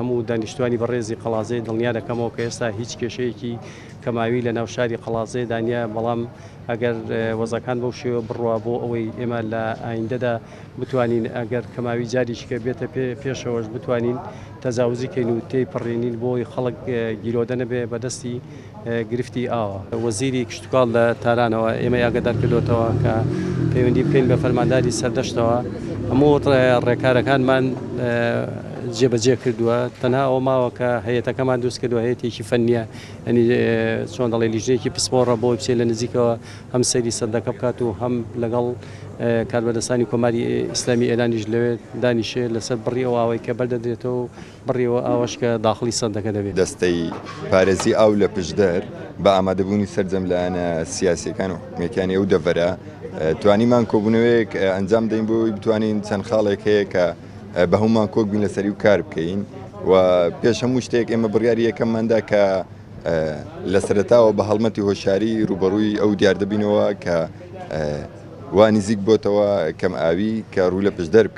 هەموو دانیشتوانی بەڕێزی قەڵازێ دڵنیا دەکەمەوە کە ئێستا هیچ کێشەیەکی کەماوی لە ناو شاری قەڵازێدا نییە، بەڵام ئەگەر وەزعەکان بەو شێوە بڕوا بۆ ئەوەی ئێمە لە ئایندەدا بتوانین ئەگەر کەماوی جارێکی کە بێتە پێشەوەش بتوانین تەجاوزی کەین و تێی پەڕێنین بۆ ئەوەی خەڵک گیرۆدە نەبێ بە دەستی گرفتی ئاوە. وەزیری کشتوکاڵ لە تارانەوە ئێمەی ئاگادار کردۆتەوە کە پەیوەندی بکەین بە فەرمانداری سەردەشتەوە، هەموو ڕێکارەکانمان جێبەجێ کردووە، تەنها ئەوە ماوە کە هەیەتەکەمان دروست کردووە، هەیەتێکی فەنییە، یانی چۆن دەڵێ لیژنەیەکی پسپۆڕە بۆ بچێت لە نزیکەوە هەم سەیری سەدەکە بکات و هەم لەگەڵ کاربەدەستانی کۆماری ئیسلامی ئێرانیش لەوێ دانیشێ لەسەر بڕی ئەو ئاوەی کە بەردەدرێتەوە و بڕی ئەو ئاوەش کە داخڵی سەدەکە دەبێت. دەستەی پارێزی ئاو لە پشدەر بە ئامادەبوونی سەرجەم لایەنە سیاسیەکان و حکومیەکانی ئەو دەڤەرە توانیمان کۆبوونەوەیەک ئەنجام دەین بۆ ئەوەی بتوانین چەند خاڵێک هەیە کە بە هەمومان کۆک بین لەسەری و کار بکەین و پێش هەموو شتێک ئێمە بڕیاری یەکەمماندا کە لە سەرەتاوە بە هەڵمەتی هۆشیاری ڕوبەڕووی ئەو دیاردە بینەوە کە وا نزیک بۆتەوە کەم ئاوی کە ڕوو لە پشدەر بکە.